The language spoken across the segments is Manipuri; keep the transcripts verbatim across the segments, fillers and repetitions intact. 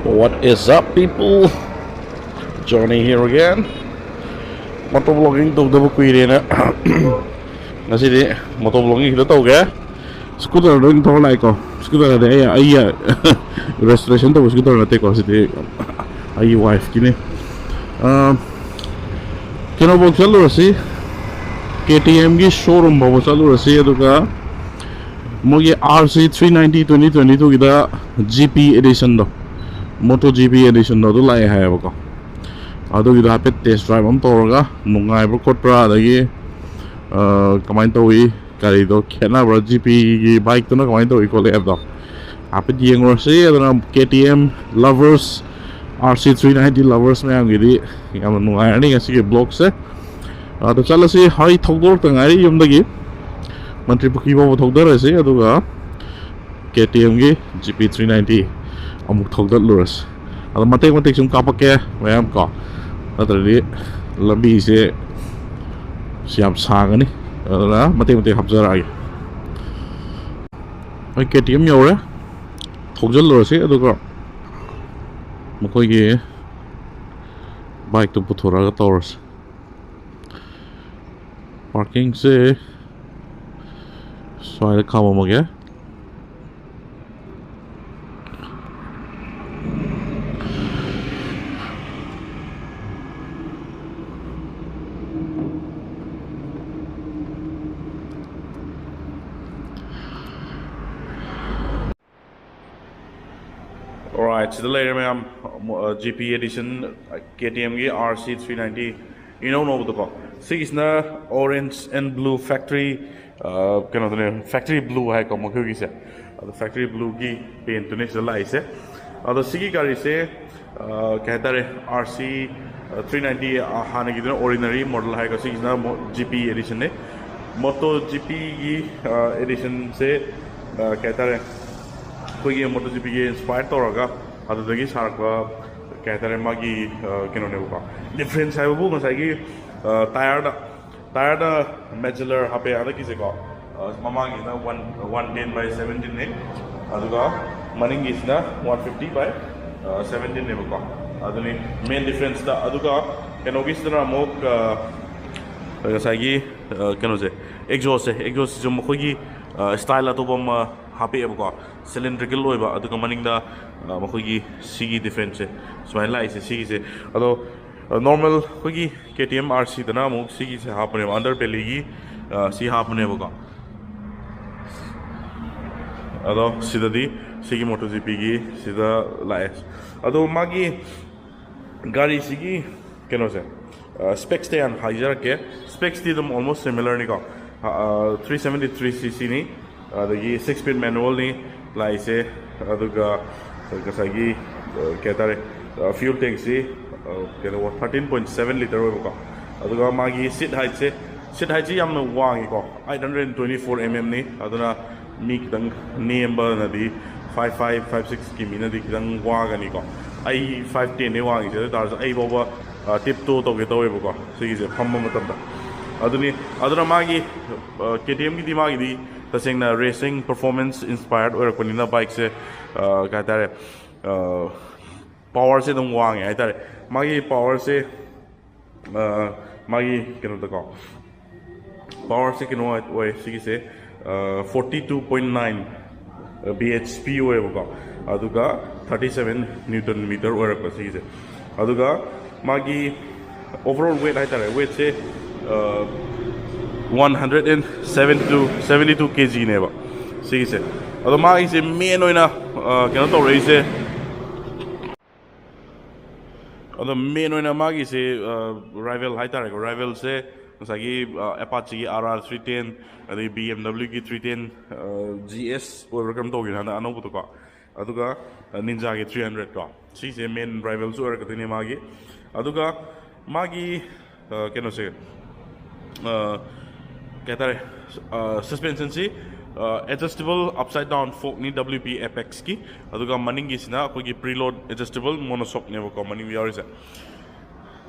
What is up, people? Johnny here again. Motovlogging ꯇꯧꯗꯕ ꯀꯨꯏꯔꯦꯅ ꯉꯁꯤꯗꯤ motovlogging ꯈꯤꯇ ꯇꯧꯒꯦ꯫ Scooterꯗ ꯑꯣꯏꯅ ꯊꯧꯔ ꯂꯥꯛꯑꯦꯀꯣ꯫ Scooterꯗꯤ ꯑꯩ ꯑꯩ registration ꯇꯧꯕ scooter ꯅꯠꯇꯦꯀꯣ, ꯁꯤꯗꯤ ꯑꯩꯒꯤ wifeꯀꯤꯅꯤ꯫ ꯑꯥ, ꯀꯩꯅꯣꯐꯥꯎ ꯆꯠꯂꯨꯔꯁꯤ, KTMꯒꯤ showroom ꯐꯥꯎꯕ ꯆꯠꯂꯨꯔꯁꯤ, ꯑꯗꯨꯒ ꯃꯣꯏꯒꯤ RC three ninety twenty twenty twoꯒꯤꯗ GP editionꯗꯣ, Moto GP editionꯗꯣ ꯑꯗꯨ ꯂꯥꯛꯑꯦ ꯍꯥꯏꯌꯦꯕꯀꯣ꯫ ꯑꯗꯨꯒꯤꯗꯣ ꯍꯥꯏꯐꯦꯠ test drive ꯑꯃ ꯇꯧꯔꯒ ꯅꯨꯡꯉꯥꯏꯕ꯭ꯔꯥ ꯈꯣꯠꯄ꯭ꯔꯥ, ꯑꯗꯒꯤ ꯑꯥ, ꯀꯃꯥꯏꯅ ꯇꯧꯏ, ꯒꯥꯔꯤꯗꯣ ꯈꯦꯠꯅꯕ꯭ꯔꯥ, GPꯒꯤ bikeꯇꯨꯅ ꯀꯃꯥꯏꯅ ꯇꯧꯏ ꯈꯣꯠꯂꯤ ꯍꯥꯏꯕꯗꯣ ꯍꯥꯏꯐꯦꯠ ꯌꯦꯡꯉꯨꯔꯁꯤ꯫ ꯑꯗꯨꯅ KTM lovers, RC three ninety lovers ꯃꯌꯥꯝꯒꯤꯗꯤ ꯌꯥꯝꯅ ꯅꯨꯡꯉꯥꯏꯔꯅꯤ ꯉꯁꯤꯒꯤ vlogꯁꯦ꯫ ꯑꯗꯣ ꯆꯠꯂꯁꯤ, ꯍꯣꯏ, ꯊꯧꯗꯣꯔꯛꯇ ꯉꯥꯏꯔꯤ ꯌꯨꯝꯗꯒꯤ꯫ ꯃꯟꯇ꯭ꯔꯤ ꯄꯨꯈ꯭ꯔꯤ ꯐꯥꯎꯕ ꯊꯧꯗꯔꯁꯤ, ꯑꯗꯨꯒ KTMꯒꯤ GP three ninety ꯑꯃꯨꯛ ꯊꯧꯗꯠꯂꯨꯔꯁꯤ꯫ ꯑꯗꯣ ꯃꯇꯦꯛ ꯃꯇꯦꯛ ꯁꯨꯝ ꯀꯥꯞꯄꯛꯀꯦ ꯃꯌꯥꯝ ꯀꯣ, ꯅꯠꯇ꯭ꯔꯗꯤ ꯂꯝꯕꯤꯁꯦ ꯌꯥꯝ ꯁꯥꯡꯉꯅꯤ꯫ ꯑꯗꯨꯅ ꯃꯇꯦꯛ ꯃꯇꯦꯛ ꯍꯥꯞꯆꯔꯛꯑꯒꯦ꯫ ꯑꯩ KTM ꯌꯧꯔꯦ, ꯊꯧꯖꯤꯜꯂꯨꯔꯁꯤ, ꯑꯗꯨꯒ ꯃꯈꯣꯏꯒꯤ bikeꯇꯨ ꯄꯨꯊꯣꯔꯛꯑꯒ ꯇꯧꯔꯁꯤ꯫ Parkingꯁꯦ ꯁ꯭ꯋꯥꯏꯗ ꯈꯥꯝꯃꯝꯃꯒꯦ꯫ Alright, ꯁꯤꯗ ꯂꯩꯔꯦ ꯃꯌꯥꯝ, ꯑ, GP edition, KTMꯒꯤ RC three ninety ꯏꯅꯧ ꯅꯧꯕꯗꯀꯣ꯫ ꯁꯤꯒꯤꯁꯤꯅ orange and blue factory, ꯑ, ꯀꯩꯅꯣꯗꯨꯅꯦ, factory blue ꯍꯥꯏꯀꯣ ꯃꯈꯣꯏꯒꯤꯁꯦ꯫ ꯑꯗꯣ factory blueꯒꯤ paintꯇꯨꯅꯦ ꯁꯤꯗ ꯂꯥꯛꯏꯁꯦ꯫ ꯑꯗꯣ ꯁꯤꯒꯤ ꯒꯥꯔꯤꯁꯦ, ꯑ, ꯀꯩ ꯍꯥꯏꯇꯥꯔꯦ, RC three ninety, ꯑ, ꯍꯥꯟꯅꯒꯤꯗꯨꯅ ordinary model ꯍꯥꯏꯀꯣ, ꯁꯤꯒꯤꯁꯤꯅ ꯃꯣ-, GP editionꯅꯦ꯫ Moto GPꯒꯤ, ꯑ, editionꯁꯦ, ꯑ, ꯀꯩ ꯍꯥꯏꯇꯥꯔꯦ, ꯑꯩꯈꯣꯏꯒꯤ Moto GPꯒꯤ inspire ꯇꯧꯔꯒ ꯑꯗꯨꯗꯒꯤ ꯁꯥꯔꯛꯄ, ꯀꯩ ꯍꯥꯏꯇꯥꯔꯦ, ꯃꯥꯒꯤ, ꯑ, ꯀꯩꯅꯣꯅꯦꯕꯀꯣ꯫ Difference ꯍꯥꯏꯕꯕꯨ ꯉꯁꯥꯏꯒꯤ, ꯑ, tireꯗ, tireꯗ Magellure ꯍꯥꯞꯄꯦ ꯍꯟꯗꯛꯀꯤꯁꯦꯀꯣ꯫ ꯑ, ꯃꯃꯥꯡꯒꯤꯁꯤꯅ one, one ten by seventeenꯅꯦ, ꯑꯗꯨꯒ ꯃꯅꯤꯡꯒꯤꯁꯤꯅ one fifty by ꯁꯚꯦꯟꯇꯤꯟꯅꯦꯕꯀꯣ꯫ ꯑꯗꯨꯅꯤ ꯃꯦꯟ ꯗꯤꯐ꯭ꯔꯦꯟꯁꯇ꯫ ꯑꯗꯨꯒ ꯀꯩꯅꯣꯒꯤꯁꯤꯗꯅ ꯑꯃꯨꯛ ꯑ, ꯉꯁꯥꯏꯒꯤ ꯑ, ꯀꯩꯅꯣꯁꯦ, ꯑꯦꯛꯖꯣꯁꯁꯦ ꯑꯦꯛꯖꯣꯁꯁꯤꯁꯨ ꯃꯈꯣꯏꯒꯤ ꯁ꯭ꯇꯥꯏꯜ ꯑꯇꯣꯞꯄ ꯑꯃ ꯍꯥꯞꯄꯛꯑꯦꯕꯀꯣ꯫ ꯁꯤꯂꯤꯟꯗ꯭ꯔꯤꯀꯦꯜ ꯑꯣꯏꯕ꯫ ꯑꯗꯨꯒ ꯃꯅꯤꯡꯗ ꯑ, ꯃꯈꯣꯏꯒꯤ ꯁꯤꯒꯤ ꯗꯤꯐ꯭ꯔꯦꯟꯁꯁꯦ ꯁꯨꯃꯥꯏꯅ ꯂꯥꯛꯏꯁꯦ ꯁꯤꯒꯤꯁꯦ꯫ ꯑꯗꯣ ꯅꯣꯔꯃꯦꯜ ꯑꯩꯈꯣꯏꯒꯤ ꯀꯦ ꯇꯤ ꯑꯦꯝ ꯑꯥꯔ ꯁꯤꯗꯅ ꯑꯃꯨꯛ ꯁꯤꯒꯤꯁꯦ ꯍꯥꯞꯄꯅꯦꯕ, ꯑꯟꯗꯔ ꯕꯦꯂꯤꯒꯤ ꯁꯤ ꯍꯥꯞꯄꯅꯦꯕꯀꯣ꯫ ꯑꯗꯣ ꯁꯤꯗꯗꯤ ꯁꯤꯒꯤ ꯃꯣꯇꯣ ꯖꯤ ꯄꯤꯒꯤ ꯁꯤꯗ ꯂꯥꯛꯑꯦ꯫ ꯑꯗꯣ ꯃꯥꯒꯤ ꯒꯥꯔꯤꯁꯤꯒꯤ ꯀꯩꯅꯣꯁꯦ, ꯁ꯭ꯄꯦꯛꯁꯇ ꯌꯥꯝ ꯍꯥꯏꯖꯔꯛꯀꯦ꯫ ꯁ꯭ꯄꯦꯛꯁꯇꯤ ꯑꯗꯨꯝ ꯑꯣꯜꯃꯣꯁ ꯁꯤꯃꯤꯂꯔꯅꯤꯀꯣ꯫ ꯊ꯭ꯔꯤ ꯁꯚꯦꯟꯇꯤ ꯊ꯭ꯔꯤ ꯁꯤ ꯁꯤꯅꯤ꯫ ꯑꯗꯒꯤ ꯁꯤꯛꯁ ꯁ꯭ꯄꯤꯠ ꯃꯦꯅꯨꯋꯦꯜꯅꯤ ꯂꯥꯛꯏꯁꯦ꯫ ꯑꯗꯨꯒ ꯉꯁꯥꯏꯒꯤ ꯑ, ꯀꯩ ꯍꯥꯏꯇꯥꯔꯦ, ꯐ꯭ꯌꯨꯜ ꯇꯦꯡꯁꯤ ꯀꯩꯅꯣ ꯊꯥꯔꯇꯤꯟ ꯄꯣꯏꯟ ꯁꯚꯦꯟ ꯂꯤꯇꯔ ꯑꯣꯏꯕꯀꯣ꯫ ꯑꯗꯨꯒ ꯃꯥꯒꯤ ꯁꯤꯠ ꯍꯥꯏꯠꯁꯦ, ꯁꯤꯠ ꯍꯥꯏꯠꯁꯤ ꯌꯥꯝꯅ ꯋꯥꯡꯉꯤꯀꯣ꯫ Eight hundred twenty four M ꯑꯦꯝꯅꯤ꯫ ꯑꯗꯨꯅ ꯃꯤ ꯈꯤꯇꯪ ꯅꯦꯝꯕꯅꯗꯤ, ꯐꯥꯏꯚ ꯐꯥꯏꯚ ꯐꯥꯏꯚ ꯁꯤꯛꯁꯀꯤ ꯃꯤꯅꯗꯤ ꯈꯤꯇꯪ ꯋꯥꯒꯅꯤꯀꯣ꯫ ꯑꯩ ꯐꯥꯏꯚ ꯇꯦꯟꯅꯤ ꯋꯥꯡꯉꯤꯁꯦ, ꯑꯗꯨ ꯑꯣꯏ ꯇꯥꯔꯁꯨ ꯑꯩ ꯐꯥꯎꯕ ꯇꯤꯞ ꯇꯣ ꯇꯧꯒꯦ ꯇꯧꯋꯦꯕꯀꯣ ꯁꯤꯒꯤꯁꯦ ꯐꯝꯕ ꯃꯇꯝꯗ꯫ ꯑꯗꯨꯅꯤ꯫ ꯑꯗꯨꯅ ꯃꯥꯒꯤ ꯀꯦ ꯇꯤ ꯑꯦꯝꯒꯤꯗꯤ ꯃꯥꯒꯤꯗꯤ ꯇꯁꯦꯡꯅ ꯔꯦꯁꯤꯡ ꯄꯔꯐꯣꯔꯃꯦꯟꯁ ꯏꯟꯁꯄꯥꯌꯔ ꯑꯣꯏꯔꯛꯄꯅꯤꯅ ꯕꯥꯏꯛꯁꯦ, ꯑ, ꯀꯩ ꯍꯥꯏꯇꯥꯔꯦ, ꯄꯥꯋꯔꯁꯦ ꯑꯗꯨꯝ ꯋꯥꯡꯉꯦ ꯍꯥꯏꯇꯥꯔꯦ꯫ ꯃꯥꯒꯤ ꯄꯥꯋꯔꯁꯦ, ꯑ, ꯃꯥꯒꯤ ꯀꯩꯅꯣꯗꯀꯣ, ꯄꯥꯋꯔꯁꯦ ꯀꯩꯅꯣ ꯑꯣꯏ ꯁꯤꯒꯤꯁꯦ, forty two point nine B H P ꯑꯣꯏꯌꯦꯕꯀꯣ꯫ ꯑꯗꯨꯒ ꯊꯥꯔꯇꯤ ꯁꯚꯦꯟ ꯅ꯭ꯌꯨꯇꯟ ꯃꯤꯇꯔ ꯑꯣꯏꯔꯛꯄ ꯁꯤꯒꯤꯁꯦ꯫ ꯑꯗꯨꯒ ꯃꯥꯒꯤ ꯑꯣꯚꯔꯑꯣꯜ ꯋꯦꯠ ꯍꯥꯏꯇꯥꯔꯦ, ꯋꯦꯠꯁꯦ one hundred and seventy two, seventy two K ꯖꯤꯅꯦꯕ ꯁꯤꯒꯤꯁꯦ꯫ ꯑꯗꯣ ꯃꯥꯒꯤꯁꯦ ꯃꯦꯟ ꯑꯣꯏꯅ, ꯑ, ꯀꯩꯅꯣ ꯇꯧꯔꯛꯏꯁꯦ, ꯑꯗꯣ ꯃꯦꯟ ꯑꯣꯏꯅ ꯃꯥꯒꯤꯁꯦ, ꯑ, ꯔꯥꯏꯚꯦꯜ ꯍꯥꯏꯇꯥꯔꯦꯀꯣ꯫ ꯔꯥꯏꯚꯦꯜꯁꯦ ꯉꯁꯥꯏꯒꯤ, ꯑ, ꯑꯦꯄꯥꯆꯤꯒꯤ ꯑꯥꯔ ꯑꯥꯔ ꯊ꯭ꯔꯤ ꯇꯦꯟ, ꯑꯗꯩ ꯕꯤ ꯑꯦꯝ ꯗꯕ꯭ꯂꯤꯎꯒꯤ ꯊ꯭ꯔꯤ ꯇꯦꯟ, ꯑ, ꯖꯤ ꯑꯦꯁ ꯑꯣꯏꯕ꯭ꯔꯥ ꯀꯩꯅꯣꯝ ꯇꯧꯈꯤꯅ ꯍꯟꯗꯛ ꯑꯅꯧꯕꯗꯀꯣ꯫ ꯑꯗꯨꯒ, ꯑ, ꯅꯤꯟꯖꯥꯒꯤ ꯊ꯭ꯔꯤ ꯍꯟꯗ꯭ꯔꯦꯠ ꯀꯣ꯫ ꯁꯤꯁꯦ ꯃꯦꯟ ꯔꯥꯏꯚꯦꯜꯁꯨ ꯑꯣꯏꯔꯛꯀꯗꯣꯏꯅꯦ ꯃꯥꯒꯤ꯫ ꯑꯗꯨꯒ ꯃꯥꯒꯤ, ꯑ, ꯀꯩꯅꯣꯁꯦ, ꯑ, ꯀꯩ ꯍꯥꯏꯇꯥꯔꯦ, ꯁꯁꯄꯦꯟꯁꯟꯁꯤ adjustable offside down ꯐꯣꯛꯅꯤ, W P ꯑꯦꯄꯦꯛꯁꯀꯤ꯫ ꯑꯗꯨꯒ ꯃꯅꯤꯡꯒꯤꯁꯤꯅ ꯑꯩꯈꯣꯏꯒꯤ ꯄ꯭ꯔꯤꯂꯣꯗ ꯑꯦꯗꯖꯁꯇꯦꯕꯜ ꯃꯣꯅꯣꯁꯣꯛꯅꯦꯕꯀꯣ ꯃꯅꯤꯡꯗ ꯌꯥꯎꯔꯤꯁꯦ꯫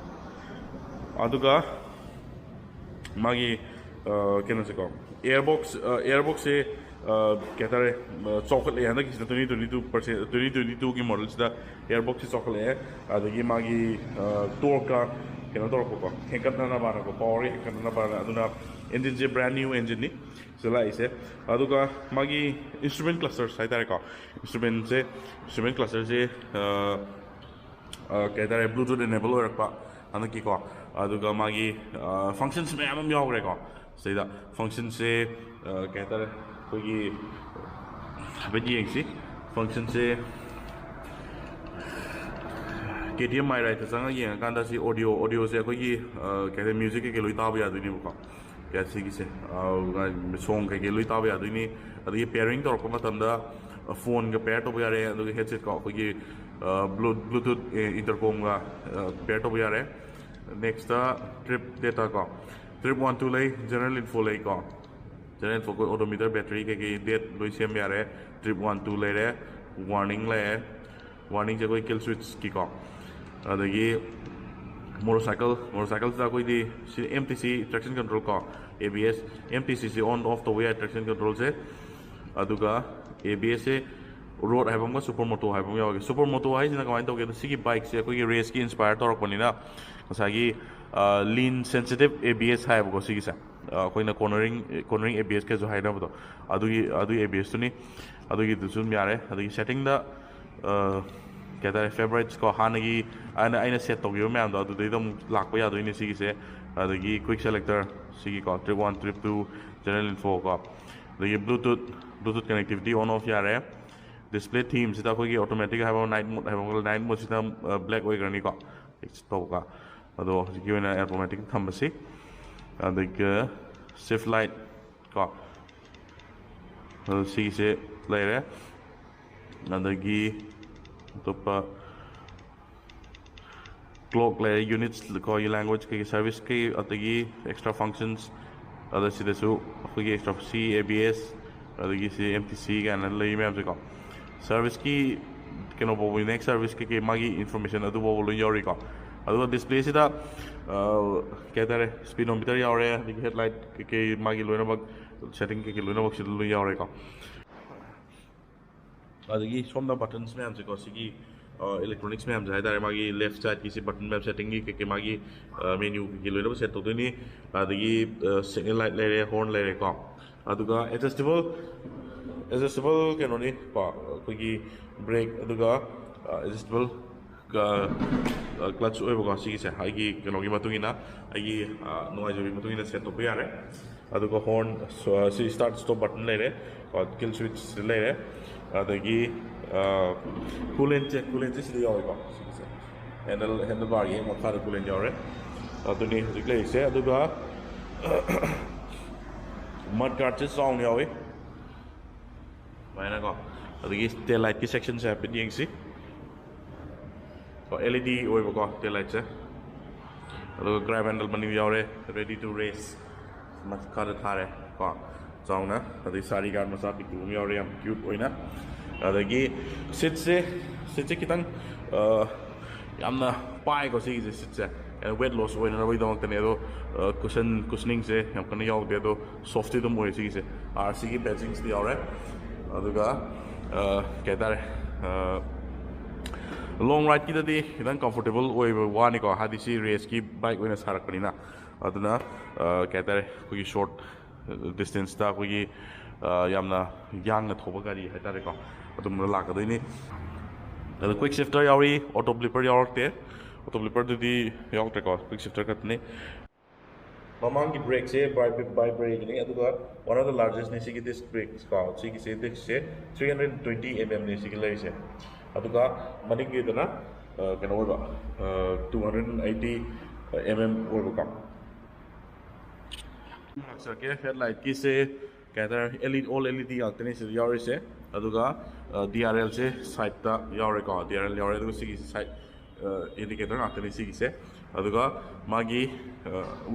ꯑꯗꯨꯒ ꯃꯥꯒꯤ, ꯑ, ꯀꯩꯅꯣꯁꯦꯀꯣ, ꯑꯦꯌꯔꯕꯣꯛꯁ, ꯑ, ꯑꯦꯌꯔꯕꯣꯛꯁꯁꯦ ꯀꯩ ꯍꯥꯏꯇꯥꯔꯦ, ꯆꯥꯎꯈꯠꯂꯛꯑꯦ꯫ ꯍꯟꯗꯛꯀꯤꯁꯤꯅ twenty twenty two percent, twenty twenty two ꯒꯤ ꯃꯣꯗꯦꯜꯁꯤꯗ ꯑꯦꯌꯔꯕꯣꯛꯁꯁꯤ ꯆꯥꯎꯈꯠꯂꯛꯑꯦ꯫ ꯑꯗꯒꯤ ꯃꯥꯒꯤ ꯇꯣꯔꯛꯀ ꯀꯩꯅꯣ ꯇꯧꯔꯛꯄꯀꯣ, ꯍꯦꯟꯒꯠꯅꯅꯕꯅꯀꯣ, ꯄꯋꯥꯔ ꯍꯦꯟꯒꯠꯅꯅꯕꯅ꯫ ꯑꯗꯨꯅ ꯏꯟꯖꯤꯟꯁꯦ brand new ꯏꯟꯖꯤꯟꯅꯤ ꯁꯤꯗ ꯂꯥꯛꯏꯁꯦ꯫ ꯑꯗꯨꯒ ꯃꯥꯒꯤ instrument clusters ꯍꯥꯏꯇꯥꯔꯦꯀꯣ, ꯏꯟꯁꯇ꯭ꯔꯨꯃꯦꯟꯁꯦ, instrument clusterꯁꯦ ꯀꯩ ꯍꯥꯏꯇꯥꯔꯦ, Bluetooth enable ꯑꯣꯏꯔꯛꯄ ꯍꯟꯗꯛꯀꯤꯀꯣ꯫ ꯑꯗꯨꯒ ꯃꯥꯒꯤ functions ꯃꯌꯥꯝ ꯑꯃ ꯌꯥꯎꯈ꯭ꯔꯦꯀꯣ꯫ ꯁꯤꯗꯩꯗ functionꯁꯦ ꯀꯩ ꯍꯥꯏꯇꯥꯔꯦ, ꯑꯩꯈꯣꯏꯒꯤ ꯍꯥꯏꯐꯦꯠ ꯌꯦꯡꯁꯤ꯫ Functionꯁꯦ KTM My Rideꯇ ꯆꯪꯉꯒ ꯌꯦꯡꯉꯀꯥꯟꯗ ꯁꯤ audio, audioꯁꯦ ꯑꯩꯈꯣꯏꯒꯤ ꯀꯩ ꯍꯥꯏꯇꯥꯔꯦ, ꯃ꯭ꯌꯨꯖꯤꯛ ꯀꯩꯀꯩ ꯂꯣꯏ ꯇꯥꯕ ꯌꯥꯗꯣꯏꯅꯦꯕꯀꯣ꯫ ꯁꯤꯒꯤꯁꯦ ꯁꯣꯡ ꯀꯩꯀꯩ ꯂꯣꯏ ꯇꯥꯕ ꯌꯥꯗꯣꯏꯅꯤ꯫ ꯑꯗꯒꯤ pairing ꯇꯧꯔꯛꯄ ꯃꯇꯝꯗ ꯐꯣꯟꯒ pair ꯇꯧꯕ ꯌꯥꯔꯦ꯫ ꯑꯗꯨꯒ headsetꯀꯣ, ꯑꯩꯈꯣꯏꯒꯤ Bluetooth intercomꯒ pair ꯇꯧꯕ ꯌꯥꯔꯦ꯫ Nextꯇ trip data ꯀꯣ, trip one two ꯂꯩ, general info ꯂꯩꯀꯣ꯫ General info, odometer, battery ꯀꯩꯀꯩ date ꯂꯣꯏ ꯁꯦꯝꯕ ꯌꯥꯔꯦ꯫ Trip one two ꯂꯩꯔꯦ, warning ꯂꯩꯔꯦ꯫ Warningꯁꯦ ꯑꯩꯈꯣꯏ kill switchꯀꯤꯀꯣ꯫ ꯑꯗꯒꯤ motorcycle, motorcycleꯁꯤꯗ ꯑꯩꯈꯣꯏꯗꯤ ꯁꯤ MTC traction control ꯀꯣ, ABS꯫ MTCꯁꯦ on off ꯇꯧꯕ ꯌꯥꯏ traction controlꯁꯦ꯫ ꯑꯗꯨꯒ ABSꯁꯦ road ꯍꯥꯏꯕ ꯑꯃꯒ supermoto ꯍꯥꯏꯕ ꯑꯃ ꯌꯥꯎꯔꯒꯦ꯫ Supermoto ꯍꯥꯏꯁꯤꯅ ꯀꯃꯥꯏꯅ ꯇꯧꯒꯦꯗ, ꯁꯤꯒꯤ bikeꯁꯦ ꯑꯩꯈꯣꯏꯒꯤ raceꯀꯤ inspire ꯇꯧꯔꯛꯄꯅꯤꯅ ꯉꯁꯥꯏꯒꯤ lean sensitive ABS ꯍꯥꯏꯌꯦꯕꯀꯣ ꯁꯤꯒꯤꯁꯦ꯫ ꯑꯩꯈꯣꯏꯅ cornering, cornering ABSꯀꯁꯨ ꯍꯥꯏꯅꯕꯗꯣ, ꯑꯗꯨꯒꯤ, ꯑꯗꯨꯒꯤ ABSꯇꯨꯅꯤ꯫ ꯑꯗꯨꯒꯤꯗꯨꯁꯨ ꯑꯗꯨꯝ ꯌꯥꯔꯦ꯫ ꯑꯗꯒꯤ settingꯗ ꯀꯩ ꯍꯥꯏꯇꯥꯔꯦ, favoritesꯀꯣ, ꯍꯥꯟꯅꯒꯤ ꯑꯩꯅ, ꯑꯩꯅ set ꯇꯧꯈꯤꯕ ꯃꯌꯥꯝꯗꯣ ꯑꯗꯨꯗꯩꯗ ꯑꯃꯨꯛ ꯂꯥꯛꯄ ꯌꯥꯗꯣꯏꯅꯦ ꯁꯤꯒꯤꯁꯦ꯫ ꯑꯗꯒꯤ quick selector ꯁꯤꯒꯤꯀꯣ, trip one, trip two, general info ꯀꯣ꯫ ꯑꯗꯒꯤ Bluetooth, Bluetooth connectivity on off ꯌꯥꯔꯦ꯫ Display themeꯁꯤꯗ ꯑꯩꯈꯣꯏꯒꯤ automatic ꯍꯥꯏꯕ ꯑꯃ, night mode ꯍꯥꯏꯕ ꯑꯃꯒ, night modeꯁꯤꯅ black ꯑꯣꯏꯈ꯭ꯔꯅꯤꯀꯣ꯫ Exit ꯇꯧꯕꯒ꯫ ꯑꯗꯣ ꯍꯧꯖꯤꯛꯀꯤ ꯑꯣꯏꯅ automatic ꯊꯝꯕꯁꯤ꯫ ꯑꯗꯨꯒ shift light ꯀꯣ, ꯑꯗꯣ ꯁꯤꯒꯤꯁꯦ ꯂꯩꯔꯦ꯫ ꯑꯗꯒꯤ ꯑꯇꯣꯞꯄ clock ꯂꯩꯔꯦ, units ꯀꯣ, language ꯀꯩꯀꯩ, serviceꯀꯤ, ꯑꯗꯒꯤ extra functions꯫ ꯑꯗ ꯁꯤꯗꯁꯨ ꯑꯩꯈꯣꯏꯒꯤ extra C, ABS, ꯑꯗꯒꯤ ꯁꯤ MTC ꯀꯥꯏꯅ ꯂꯩ ꯃꯌꯥꯝꯁꯦꯀꯣ꯫ Serviceꯀꯤ ꯀꯩꯅꯣ ꯐꯥꯎꯕ, next service ꯀꯩꯀꯩ ꯃꯥꯒꯤ information ꯑꯗꯨ ꯐꯥꯎꯕ ꯂꯣꯏ ꯌꯥꯎꯔꯤꯀꯣ꯫ ꯑꯗꯨꯒ displayꯁꯤꯗ ꯀꯩ ꯍꯥꯏꯇꯥꯔꯦ, speedometer ꯌꯥꯎꯔꯦ, ꯑꯗꯒꯤ headlight ꯀꯩꯀꯩ ꯃꯥꯒꯤ ꯂꯣꯏꯅꯃꯛ Setting ꯀꯩꯀꯩ ꯂꯣꯏꯅꯃꯛ ꯁꯤꯗ ꯂꯣꯏ ꯌꯥꯎꯔꯦꯀꯣ꯫ ꯑꯗꯒꯤ ꯁꯣꯝꯗ buttons ꯃꯌꯥꯝꯁꯦꯀꯣ, ꯁꯤꯒꯤ electronics ꯃꯌꯥꯝꯁꯦ ꯍꯥꯏꯇꯥꯔꯦ, ꯃꯥꯒꯤ left sideꯀꯤꯁꯤ button ꯃꯌꯥꯝ, settingꯒꯤ ꯀꯩꯀꯩ ꯃꯥꯒꯤ menu ꯀꯩꯀꯩ ꯂꯣꯏꯅꯃꯛ set ꯇꯧꯗꯣꯏꯅꯤ꯫ ꯑꯗꯒꯤ signal light ꯂꯩꯔꯦ, horn ꯂꯩꯔꯦꯀꯣ꯫ ꯑꯗꯨꯒ adjustable adjustable ꯀꯩꯅꯣꯅꯤ ꯀꯣ, ꯑꯩꯈꯣꯏꯒꯤ brake, ꯑꯗꯨꯒ adjustable clutch ꯑꯣꯏꯕꯀꯣ꯫ ꯁꯤꯒꯤꯁꯦ ꯑꯩꯒꯤ ꯀꯩꯅꯣꯒꯤ ꯃꯇꯨꯡ ꯏꯟꯅ, ꯑꯩꯒꯤ ꯅꯨꯡꯉꯥꯏꯖꯕꯒꯤ ꯃꯇꯨꯡ ꯏꯟꯅ set ꯇꯧꯕ ꯌꯥꯔꯦ꯫ ꯑꯗꯨꯒ horn, ꯁꯤ start stop button ꯂꯩꯔꯦ ꯀꯣ, kill switch ꯂꯩꯔꯦ꯫ ꯑꯗꯒꯤ coolantꯁꯦ, coolantꯁꯦ ꯁꯤꯗ ꯌꯥꯎꯋꯦꯀꯣ꯫ ꯁꯤꯒꯤꯁꯦ handle, handlebarꯒꯤ ꯍꯦꯛ ꯃꯈꯥꯗ coolant ꯌꯥꯎꯔꯦ꯫ ꯑꯗꯨꯅꯤ ꯍꯧꯖꯤꯛ ꯂꯩꯔꯤꯁꯦ꯫ ꯑꯗꯨꯒ mudguardꯁꯦ ꯆꯥꯎꯅ ꯌꯥꯎꯏ ꯁꯨꯃꯥꯏꯅꯀꯣ꯫ ꯑꯗꯒꯤ tail lightꯀꯤ sectionꯁꯦ ꯍꯥꯏꯐꯦꯠ ꯌꯦꯡꯁꯤ꯫ ꯀꯣ, LED ꯑꯣꯏꯕꯀꯣ tail lightꯁꯦ꯫ ꯑꯗꯨꯒ grab handle ꯃꯅꯤꯡ ꯌꯥꯎꯔꯦ, ready to race꯫ ꯃꯈꯥꯗ ꯊꯥꯔꯦ ꯀꯣ, ꯆꯥꯎꯅ꯫ ꯑꯗꯩ side guard ꯃꯆꯥ ꯄꯤꯛꯇꯨ ꯑꯃ ꯌꯥꯎꯔꯦ, ꯌꯥꯝ cute ꯑꯣꯏꯅ꯫ ꯑꯗꯒꯤ seatꯁꯦ, seatꯁꯦ ꯈꯤꯇꯪ ꯌꯥꯝꯅ ꯄꯥꯏꯀꯣ ꯁꯤꯒꯤꯁꯦ, seatꯁꯦ꯫ Weight loss ꯑꯣꯏꯅꯅꯕꯒꯤꯗꯃꯛꯇꯅꯦ꯫ ꯑꯗꯣ cushion, cushioningꯁꯦ ꯌꯥꯝ ꯀꯟꯅ ꯌꯥꯎꯗꯦ꯫ ꯑꯗꯣ softꯇꯤ ꯑꯗꯨꯝ ꯑꯣꯏ ꯁꯤꯒꯤꯁꯦ꯫ RCꯒꯤ badgingꯁꯤꯗꯤ ꯌꯥꯎꯔꯦ꯫ ꯑꯗꯨꯒ ꯀꯩ ꯍꯥꯏꯇꯥꯔꯦ, long rideꯀꯤꯗꯗꯤ ꯈꯤꯇꯪ comfortable ꯑꯣꯏꯕ ꯋꯥꯅꯤꯀꯣ, ꯍꯥꯏꯗꯤ ꯁꯤ raceꯀꯤ bike ꯑꯣꯏꯅ ꯁꯥꯔꯛꯄꯅꯤꯅ꯫ ꯑꯗꯨꯅ ꯀꯩ ꯍꯥꯏꯇꯥꯔꯦ, ꯑꯩꯈꯣꯏꯒꯤ short distanceꯇ ꯑꯩꯈꯣꯏꯒꯤ ꯌꯥꯝꯅ ꯌꯥꯡꯅ ꯊꯧꯕ ꯒꯥꯔꯤ ꯍꯥꯏꯇꯥꯔꯦꯀꯣ, ꯑꯗꯨꯝꯕ ꯂꯥꯛꯀꯗꯣꯏꯅꯤ꯫ ꯑꯗ quick shifter ꯌꯥꯎꯔꯤ, auto flipper ꯌꯥꯎꯔꯛꯇꯦ꯫ Auto flipperꯗꯨꯗꯤ ꯌꯥꯎꯗ꯭ꯔꯦꯀꯣ, quick shifter ꯈꯛꯇꯅꯤ꯫ ꯃꯃꯥꯡꯒꯤ brakeꯁꯦ bi-, bi brakeꯅꯤ, ꯑꯗꯨꯒ one of the largestꯅꯤ ꯁꯤꯒꯤ disc brakes ꯀꯣ꯫ ꯁꯤꯒꯤꯁꯦ discꯁꯦ three hundred twenty mmꯅꯤ ꯁꯤꯒꯤ ꯂꯩꯔꯤꯁꯦ꯫ ꯑꯗꯨꯒ ꯃꯅꯤꯡꯒꯤꯗꯅ ꯀꯩꯅꯣ ꯑꯣꯏꯕ, two hundred eighty mm ꯑꯣꯏꯕꯀꯣ꯫ ꯂꯥꯛꯆꯔꯒꯦ, headlightꯀꯤꯁꯦ ꯀꯩ ꯍꯥꯏꯇꯥꯔꯦ, LED, all LED ꯉꯥꯛꯇꯅꯤ ꯁꯤꯗ ꯌꯥꯎꯔꯤꯁꯦ꯫ ꯑꯗꯨꯒ DRLꯁꯦ sideꯇ ꯌꯥꯎꯔꯦꯀꯣ, DRL ꯌꯥꯎꯔꯦ꯫ ꯑꯗꯨꯒ ꯁꯤꯒꯤꯁꯦ side indicator ꯉꯥꯛꯇꯅꯤ ꯁꯤꯒꯤꯁꯦ꯫ ꯑꯗꯨꯒ ꯃꯥꯒꯤ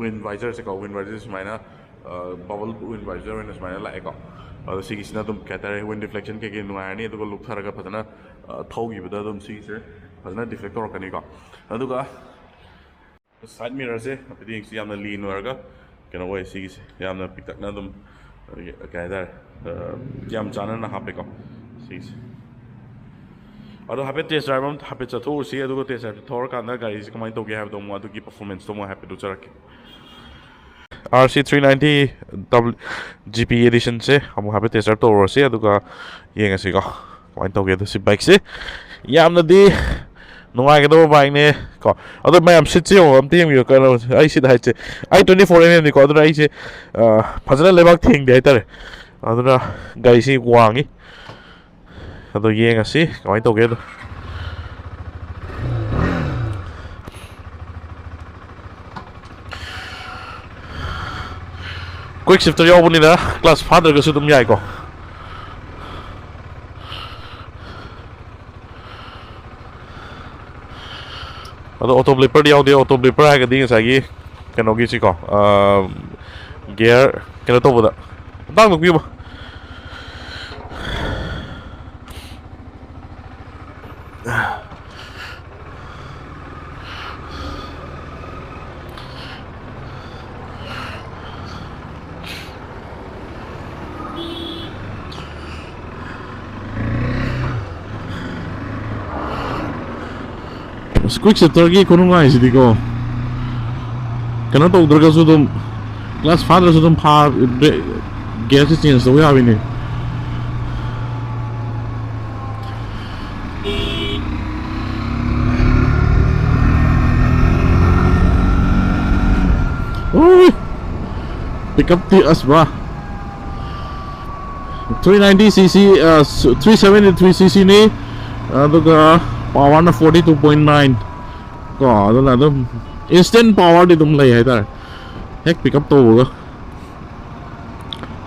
wind visorꯁꯦꯀꯣ, wind visor ꯁꯨꯃꯥꯏꯅ bubble wind visor ꯑꯣꯏꯅ ꯁꯨꯃꯥꯏꯅ ꯂꯥꯛꯑꯦꯀꯣ꯫ ꯑꯗꯣ ꯁꯤꯒꯤꯁꯤꯅ ꯑꯗꯨꯝ ꯀꯩ ꯍꯥꯏꯇꯥꯔꯦ, wind deflection ꯀꯩꯀꯩ ꯅꯨꯡꯉꯥꯏꯔꯅꯤ꯫ ꯑꯗꯨꯒ ꯂꯨꯞꯊꯔꯒ ꯐꯖꯅ ꯊꯧꯈꯤꯕꯗ ꯑꯗꯨꯝ ꯁꯤꯒꯤꯁꯦ ꯐꯖꯅ deflect ꯇꯧꯔꯛꯀꯅꯤꯀꯣ꯫ ꯑꯗꯨꯒ side mirrorꯁꯦ ꯍꯥꯏꯐꯦꯠ ꯌꯦꯡꯁꯤ, ꯌꯥꯝꯅ lean ꯑꯣꯏꯔꯒ ꯀꯩꯅꯣ ꯑꯣꯏ ꯁꯤꯒꯤꯁꯦ, ꯌꯥꯝꯅ ꯄꯤꯛꯇꯛꯅ ꯑꯗꯨꯝ ꯑꯗꯒꯤ ꯀꯩ ꯍꯥꯏꯇꯥꯔꯦ, ꯑ, ꯌꯥꯝ ꯆꯥꯟꯅꯅ ꯍꯥꯞꯄꯦꯀꯣ ꯁꯤꯒꯤꯁꯦ꯫ ꯑꯗꯣ ꯍꯥꯏꯐꯦꯠ ꯇꯦꯁ ꯗ꯭ꯔꯥꯏꯚ ꯑꯃ ꯍꯥꯏꯐꯦꯠ ꯆꯠꯊꯣꯛꯎꯁꯤ, ꯑꯗꯨꯒ ꯇꯦꯁ ꯗ꯭ꯔꯥꯏꯚ ꯊꯧꯔꯀꯥꯟꯗ ꯒꯥꯔꯤꯁꯦ ꯀꯃꯥꯏꯅ ꯇꯧꯒꯦ ꯍꯥꯏꯕꯗꯣ ꯑꯃꯨꯛ ꯑꯗꯨꯒꯤ ꯄꯔꯐꯣꯔꯃꯦꯟꯁꯇꯣ ꯑꯃꯨꯛ ꯍꯥꯏꯐꯦꯠ ꯎꯠꯆꯔꯛꯀꯦ꯫ RC three ninety W GP editionꯁꯦ ꯑꯃꯨꯛ ꯍꯥꯏꯐꯦꯠ ꯇꯦꯁ ꯗ꯭ꯔꯥꯏꯚ ꯇꯧꯔꯨꯔꯁꯤ, ꯑꯗꯨꯒ ꯌꯦꯡꯉꯁꯤꯀꯣ ꯀꯃꯥꯏꯅ ꯇꯧꯒꯦ꯫ ꯑꯗꯣ ꯁꯤ ꯕꯥꯏꯛꯁꯦ ꯌꯥꯝꯅꯗꯤ ꯅꯨꯡꯉꯥꯏꯒꯗꯕ ꯕꯥꯏꯛꯅꯦ ꯀꯣ꯫ ꯑꯗꯣ ꯃꯌꯥꯝ ꯁꯤꯠꯁꯦ ꯌꯦꯡꯉꯣ, ꯑꯝꯇ ꯌꯦꯡꯕꯤꯌꯨ꯫ ꯀꯩꯅꯣ, ꯑꯩ ꯁꯤꯗ ꯍꯥꯏꯁꯦ, ꯑꯩ twenty four mm ꯅꯤꯀꯣ, ꯑꯗꯨꯅ ꯑꯩꯁꯦ, ꯑ, ꯐꯖꯅ ꯂꯩꯕꯥꯛ ꯊꯦꯡꯗꯦ ꯍꯥꯏꯇꯥꯔꯦ꯫ ꯑꯗꯨꯅ ꯒꯥꯔꯤꯁꯤ ꯋꯥꯡꯉꯤ꯫ ꯑꯗꯣ ꯌꯦꯡꯉꯁꯤ ꯀꯃꯥꯏꯅ ꯇꯧꯒꯦꯗꯣ꯫ Quick shifter ꯌꯥꯎꯕꯅꯤꯅ clutch ꯐꯥꯗ꯭ꯔꯒꯁꯨ ꯑꯗꯨꯝ ꯌꯥꯏꯀꯣ꯫ ꯑꯗꯣ auto levelerꯗꯤ ꯌꯥꯎꯗꯦ꯫ Auto leveler ꯍꯥꯏꯔꯒꯗꯤ ꯉꯁꯥꯏꯒꯤ ꯀꯩꯅꯣꯒꯤꯁꯤꯀꯣ, gear ꯀꯩꯅꯣ ꯇꯧꯕꯗ, ꯃꯇꯥꯡꯗ ꯄꯤꯕ꯫ Quick shifterꯒꯤ ꯈꯨꯅꯨꯡꯉꯥꯏꯁꯤꯗꯤꯀꯣ, ꯀꯩꯅꯣ ꯇꯧꯗ꯭ꯔꯒꯁꯨ ꯑꯗꯨꯝ, clutch ꯐꯥꯗ꯭ꯔꯁꯨ ꯑꯗꯨꯝ ꯐꯥ-, gearꯁꯦ change ꯇꯧꯕ ꯌꯥꯕꯤꯅꯦ꯫ ꯎꯏ! Pickupꯇꯤ ꯑꯁ ꯕꯥ! Three ninety cc, ꯑ, three seventy three ccꯅꯤ, ꯑꯗꯨꯒ powerꯅ forty two point nine ꯀꯣ꯫ ꯑꯗꯨꯅ ꯑꯗꯨꯝ instant powerꯗꯤ ꯑꯗꯨꯝ ꯂꯩ ꯍꯥꯏꯇꯥꯔꯦ꯫ ꯍꯦꯛ pick up ꯇꯧꯕꯒ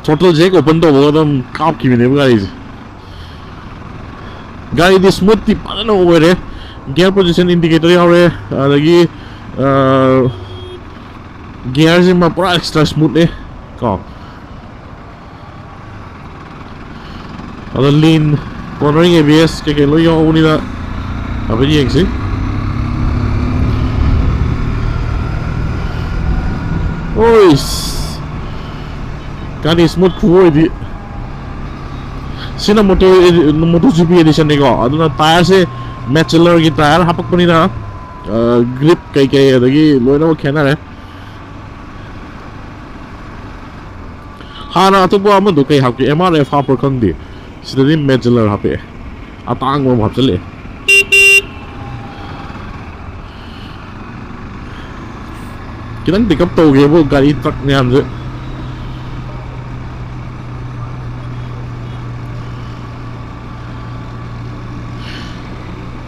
throttle jack open ꯇꯧꯕꯒ ꯑꯗꯨꯝ ꯀꯥꯞꯈꯤꯕꯅꯦꯕ ꯒꯥꯔꯤꯁꯦ꯫ ꯒꯥꯔꯤꯗꯤ smoothꯇꯤ ꯐꯖꯅ ꯑꯣꯏꯔꯦ꯫ Gear position indicator ꯌꯥꯎꯔꯦ, ꯑꯗꯒꯤ, ꯑ, gearꯁꯤꯃ ꯄꯨꯔꯥ extra smoothꯅꯦ ꯀꯣ꯫ ꯑꯗꯣ lean, cornering ABS ꯀꯩꯀꯩ ꯂꯣꯏ ꯌꯥꯎꯕꯅꯤꯅ ꯍꯥꯏꯐꯦꯠ ꯌꯦꯡꯁꯤ꯫ ꯑꯣꯏꯁ! ꯒꯥꯔꯤ ꯁ꯭ꯃꯨꯠ ꯈꯨꯑꯣꯏꯗꯤ꯫ ꯁꯤꯅ ꯃꯣꯇꯣ ꯃꯣꯇꯣ ꯖꯤ ꯄꯤ ꯑꯦꯗꯤꯁꯟꯅꯤꯀꯣ꯫ ꯑꯗꯨꯅ ꯇꯥꯌꯔꯁꯦ ꯃꯦꯆꯦꯂꯔꯒꯤ ꯇꯥꯌꯔ ꯍꯥꯄꯛꯄꯅꯤꯅ ꯒ꯭ꯔꯤꯞ ꯀꯩꯀꯩ ꯑꯗꯒꯤ ꯂꯣꯏꯅꯃꯛ ꯈꯦꯠꯅꯔꯦ꯫ ꯍꯥꯟꯅ ꯑꯇꯣꯞꯄ ꯑꯃꯗꯣ ꯀꯩ ꯍꯥꯞꯀꯦ, ꯑꯦꯝ ꯑꯥꯔ ꯑꯦꯐ ꯍꯥꯞꯄ꯭ꯔꯥ ꯈꯪꯗꯦ꯫ ꯁꯤꯗꯗꯤ ꯃꯦꯆꯦꯂꯔ ꯍꯥꯞꯄꯛꯑꯦ꯫ ꯑꯇꯥꯡꯕ ꯑꯃ ꯍꯥꯞꯆꯤꯜꯂꯛꯑꯦ꯫ ꯈꯤꯇꯪ ꯄꯤꯛ ꯑꯞ ꯇꯧꯒꯦꯕꯨ ꯒꯥꯔꯤ ꯇ꯭ꯔꯛ ꯃꯌꯥꯝꯁꯦ꯫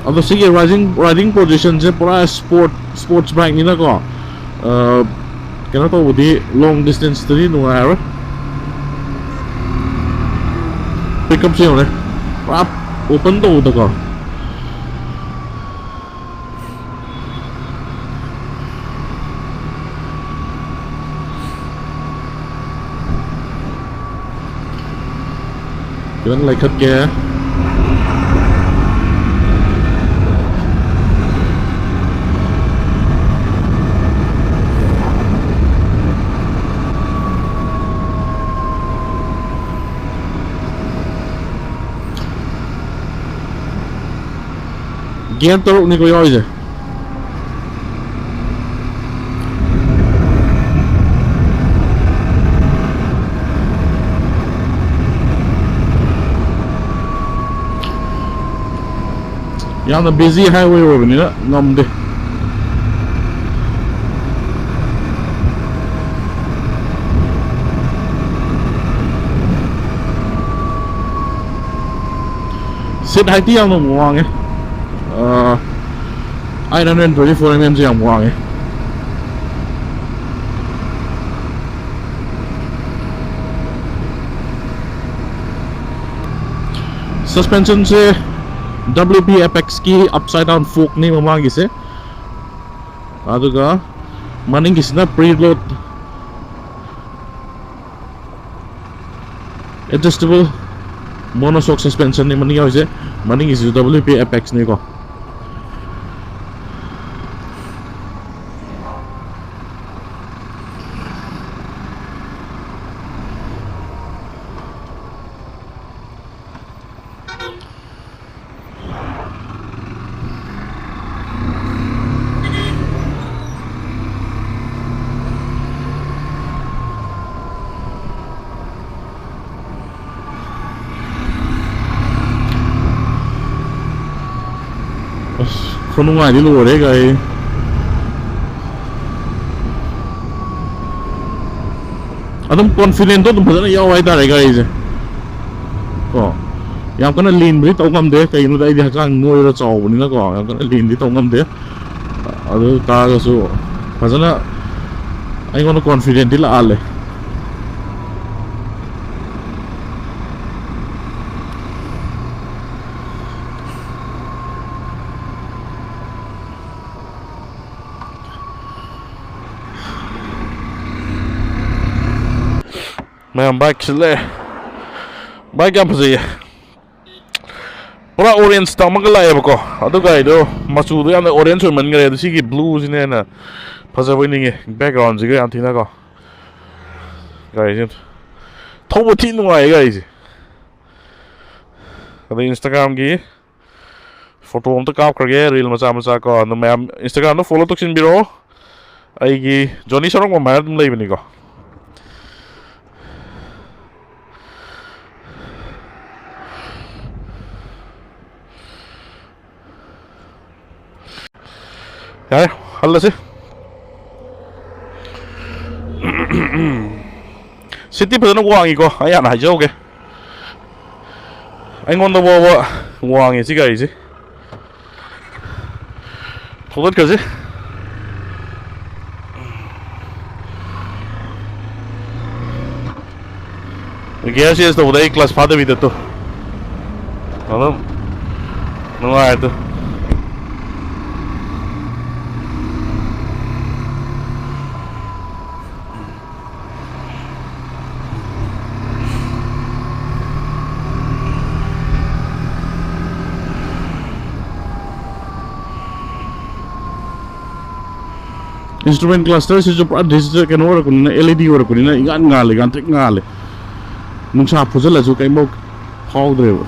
ꯑꯗꯣ ꯁꯤꯒꯤ ꯔꯥꯏꯗꯤꯡ ꯔꯥꯏꯗꯤꯡ ꯄꯣꯖꯤꯁꯟꯁꯦ ꯄꯨꯔꯥ ꯁ꯭ꯄꯣꯔꯠ ꯁ꯭ꯄꯣꯔꯠꯁ ꯕꯥꯏꯛꯅꯤꯅꯀꯣ꯫ ꯀꯩꯅꯣ ꯇꯧꯕꯗꯤ, ꯂꯣꯡ ꯗꯤꯁꯇꯦꯟꯁꯇꯗꯤ ꯅꯨꯡꯉꯥꯏꯔꯔꯣꯏ꯫ ꯄꯤꯛ ꯑꯞꯁꯦ ꯌꯦꯡꯉꯨꯅꯦ, ꯄꯨꯔꯥ ꯑꯣꯄꯟ ꯇꯧꯕꯗꯀꯣ꯫ ꯈꯤꯇꯪ ꯂꯩꯈꯠꯀꯦ꯫ ꯒꯤꯌꯔ ꯇꯔꯨꯛꯅꯤꯀꯣ ꯌꯥꯎꯔꯤꯁꯦ꯫ ꯌꯥꯝꯅ ꯕꯤꯖꯤ ꯍꯥꯏꯋꯦ ꯑꯣꯏꯕꯅꯤꯅ ꯉꯝꯗꯦ꯫ ꯁꯤꯠ ꯍꯥꯏꯠꯇꯤ ꯌꯥꯝꯅ ꯋꯥꯡꯉꯦ꯫ Eight hundred twenty four M ꯑꯦꯝꯁꯦ ꯌꯥꯝ ꯋꯥꯡꯉꯦ꯫ ꯁꯁꯄꯦꯟꯁꯟꯁꯦ ꯗꯕ꯭ꯂꯤꯎ ꯄꯤ ꯑꯦꯄꯦꯛꯁꯀꯤ ꯑꯞꯁꯥꯏꯠ ꯗꯥꯎꯟ ꯐꯣꯛꯅꯤ ꯃꯃꯥꯡꯒꯤꯁꯦ꯫ ꯑꯗꯨꯒ ꯃꯅꯤꯡꯒꯤꯁꯤꯅ ꯄ꯭ꯔꯤ ꯂꯣꯗ ꯑꯦꯗꯖꯁꯇꯦꯕꯜ ꯃꯣꯅꯣꯁꯣꯛ ꯁꯁꯄꯦꯟꯁꯟꯅꯤ ꯃꯅꯤꯡ ꯌꯥꯎꯔꯤꯁꯦ꯫ ꯃꯅꯤꯡꯒꯤꯁꯤꯁꯨ ꯗꯕ꯭ꯂꯤꯎ ꯄꯤ ꯑꯦꯄꯦꯛꯁꯅꯤꯀꯣ꯫ ꯈꯨꯅꯨꯡꯉꯥꯏꯗꯤ ꯂꯣꯏꯔꯦ ꯒꯥꯔꯤ꯫ ꯑꯗꯨꯝ confident ꯇꯣ ꯑꯗꯨꯝ ꯐꯖꯅ ꯌꯥꯎ ꯍꯥꯏꯇꯥꯔꯦ ꯒꯥꯔꯤꯁꯦ ꯀꯣ꯫ ꯌꯥꯝ ꯀꯟꯅ ꯂꯦꯟꯕꯗꯤ ꯇꯧ ꯉꯝꯗꯦ, ꯀꯩꯒꯤꯅꯣꯗ ꯑꯩꯗꯤ ꯍꯛꯆꯥꯡ ꯅꯣꯏꯔ ꯆꯥꯎꯕꯅꯤꯅꯀꯣ, ꯌꯥꯝ ꯀꯟꯅ ꯂꯦꯟꯗꯤ ꯇꯧ ꯉꯝꯗꯦ꯫ ꯑꯗꯨ ꯇꯥꯔꯒꯁꯨ ꯐꯖꯅ ꯑꯩꯉꯣꯟꯗ confident ꯇꯤ ꯂꯥꯛꯍꯜꯂꯦ꯫ ꯃꯌꯥꯝ bike ꯁꯤꯠꯂꯦ꯫ Bike ꯌꯥꯝ ꯐꯖꯩꯌꯦ꯫ ꯄꯨꯔꯥ orange ꯇ ꯑꯃꯒ ꯂꯥꯛꯑꯦꯕꯀꯣ꯫ ꯑꯗꯨ ꯒꯥꯔꯤꯗꯣ ꯃꯆꯨꯗꯣ ꯌꯥꯝꯅ orange ꯑꯣꯏꯃꯟꯈ꯭ꯔꯦ꯫ ꯑꯗꯨ ꯁꯤꯒꯤ blue ꯁꯤꯅ ꯍꯦꯟꯅ ꯐꯖꯕ ꯑꯣꯏꯅꯤꯡꯉꯦ, background ꯁꯤꯒ ꯌꯥꯝ ꯊꯤꯅꯀꯣ꯫ ꯒꯥꯔꯤꯁꯦ ꯊꯧꯕ ꯊꯤ ꯅꯨꯡꯉꯥꯏꯌꯦ ꯒꯥꯔꯤꯁꯦ꯫ ꯑꯗꯩ Instagram ꯒꯤ photo ꯑꯝꯇ ꯀꯥꯞꯈ꯭ꯔꯒꯦ, reel ꯃꯆꯥ ꯃꯆꯥ ꯀꯣ꯫ ꯑꯗꯣ ꯃꯌꯥꯝ Instagram ꯗ follow ꯇꯧꯁꯤꯟꯕꯤꯔꯛꯑꯣ꯫ ꯑꯩꯒꯤ Johnny ꯁꯣꯔꯣꯛꯃꯝ ꯍꯥꯏꯅ ꯑꯗꯨꯝ ꯂꯩꯕꯅꯤꯀꯣ꯫ ꯌꯥꯔꯦ, ꯍꯜꯂꯁꯤ꯫ Seat ꯇꯤ ꯐꯖꯅ ꯋꯥꯡꯉꯤꯀꯣ, ꯑꯩ ꯍꯥꯟꯅ ꯍꯥꯏꯖꯍꯧꯒꯦ꯫ ꯑꯩꯉꯣꯟꯗ ꯐꯥꯎꯕ ꯋꯥꯡꯉꯦ ꯁꯤ ꯒꯥꯔꯤꯁꯦ꯫ ꯊꯧꯒꯠꯈ꯭ꯔꯁꯤ꯫ Gear change ꯇꯧꯕꯗ ꯑꯩ clutch ꯐꯥꯗꯕꯤꯗ ꯇꯨ꯫ ꯑꯗꯨꯝ ꯅꯨꯡꯉꯥꯏ ꯇꯨ꯫ Instrument cluster ꯁꯤꯁꯨ ꯄꯨꯔꯥ digital ꯀꯩꯅꯣ ꯑꯣꯏꯔꯛꯄꯅꯤꯅ, L E D ꯑꯣꯏꯔꯛꯄꯅꯤꯅ ꯏꯉꯥꯟ ꯉꯥꯜꯂꯦ, ꯉꯥꯟꯇ꯭ꯔꯤꯛ ꯉꯥꯜꯂꯦ꯫ ꯅꯨꯡꯁꯥ ꯐꯨꯖꯜꯂꯁꯨ ꯀꯩꯝꯐꯥꯎ ꯐꯥꯎꯗ꯭ꯔꯦꯕ꯫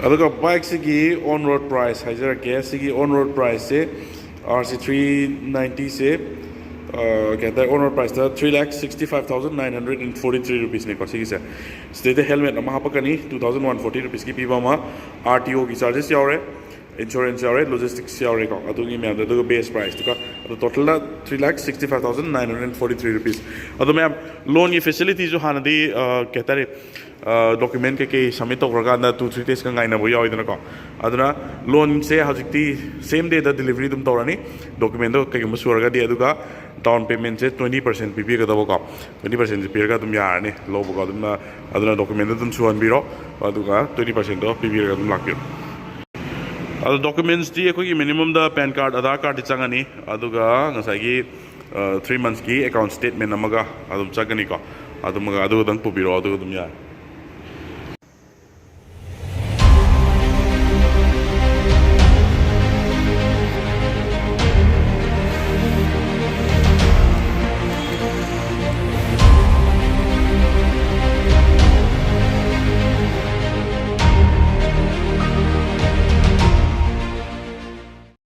ꯑꯗꯨꯒ bike ꯁꯤꯒꯤ on road price ꯍꯥꯏꯖꯔꯛꯀꯦ꯫ ꯁꯤꯒꯤ on road price say RC three ninety ꯁꯦ ꯀꯩ ꯍꯥꯏꯇꯥꯔꯦ, honour ꯄ꯭ꯔꯥꯏꯁꯇ three lakh sixty five thousand nine hundred and forty three rupeesꯅꯦꯀꯣ꯫ ꯁꯤꯒꯤꯁꯦ ꯁꯤꯗꯩꯗ ꯍꯦꯜꯃꯦꯠ ꯑꯃ ꯍꯥꯞꯄꯛꯀꯅꯤ, two thousand one forty rupeesꯀꯤ ꯄꯤꯕ ꯑꯃ, RTOꯒꯤ ꯆꯥꯔꯖꯦꯁ ꯌꯥꯎꯔꯦ, ꯏꯟꯁꯨꯔꯦꯟꯁ ꯌꯥꯎꯔꯦ, ꯂꯣꯖꯤꯁꯇꯤꯛꯁ ꯌꯥꯎꯔꯦꯀꯣ, ꯑꯗꯨꯒꯤ ꯃꯌꯥꯝꯗꯣ, ꯑꯗꯨꯒ ꯕꯦꯁ ꯄ꯭ꯔꯥꯏꯁꯇꯨꯒ, ꯑꯗꯣ ꯇꯣꯇꯜꯗ three lakh sixty five thousand nine hundred forty three rupees꯫ ꯑꯗꯣ ꯃꯌꯥꯝ, ꯂꯣꯟꯒꯤ ꯐꯦꯁꯤꯂꯤꯇꯤꯁꯨ ꯍꯥꯟꯅꯗꯤ ꯀꯩ ꯍꯥꯏꯇꯥꯔꯦ, ꯗꯣꯀꯨꯃꯦꯟ ꯀꯩꯀꯩ ꯁꯕꯃꯤꯠ ꯇꯧꯈ꯭ꯔꯀꯥꯟꯗ two three daysꯀ ꯉꯥꯏꯅꯕ ꯌꯥꯎꯋꯤꯗꯅꯀꯣ꯫ ꯑꯗꯨꯅ ꯂꯣꯟꯁꯦ ꯍꯧꯖꯤꯛꯇꯤ ꯁꯦꯝ ꯗꯦꯗ ꯗꯤꯂꯤꯚꯔꯤ ꯑꯗꯨꯝ ꯇꯧꯔꯅꯤ, ꯗꯣꯀꯨꯃꯦꯟꯗꯣ ꯀꯩꯒꯨꯝꯕ ꯁꯨꯔꯒꯗꯤ꯫ ꯑꯗꯨꯒ ꯗꯥꯎꯟ ꯄꯦꯃꯦꯟꯁꯦ twenty percent ꯄꯤꯕꯤꯒꯗꯕꯀꯣ, twenty percentꯁꯦ ꯄꯤꯔꯒ ꯑꯗꯨꯝ ꯌꯥꯔꯅꯤ ꯂꯧꯕꯀꯣ꯫ ꯑꯗꯨꯝꯅ, ꯑꯗꯨꯅ ꯗꯣꯀꯨꯃꯦꯟꯗꯣ ꯑꯗꯨꯝ ꯁꯨꯍꯟꯕꯤꯔꯣ, ꯑꯗꯨꯒ twenty percentꯇꯣ ꯄꯤꯕꯤꯔꯒ ꯑꯗꯨꯝ ꯂꯥꯛꯄꯤꯔꯣ꯫ ꯑꯗꯣ ꯗꯣꯀꯨꯃꯦꯟꯁꯇꯤ ꯑꯩꯈꯣꯏꯒꯤ ꯃꯤꯅꯤꯃꯝꯗ ꯄꯦꯟ ꯀꯥꯔꯗ, ꯑꯙꯥꯔ ꯀꯥꯔꯗꯇꯤ ꯆꯪꯉꯅꯤ, ꯑꯗꯨꯒ ꯉꯁꯥꯏꯒꯤ ꯊ꯭ꯔꯤ ꯃꯟꯁꯀꯤ ꯑꯦꯀꯥꯎꯟ ꯁ꯭ꯇꯦꯠꯃꯦꯟ ꯑꯃꯒ ꯑꯗꯨꯝ ꯆꯪꯒꯅꯤꯀꯣ꯫ ꯑꯗꯨꯃꯒ, ꯑꯗꯨꯒꯗꯪ ꯄꯨꯕꯤꯔꯛꯑꯣ, ꯑꯗꯨꯒ ꯑꯗꯨꯝ ꯌꯥꯔꯦ꯫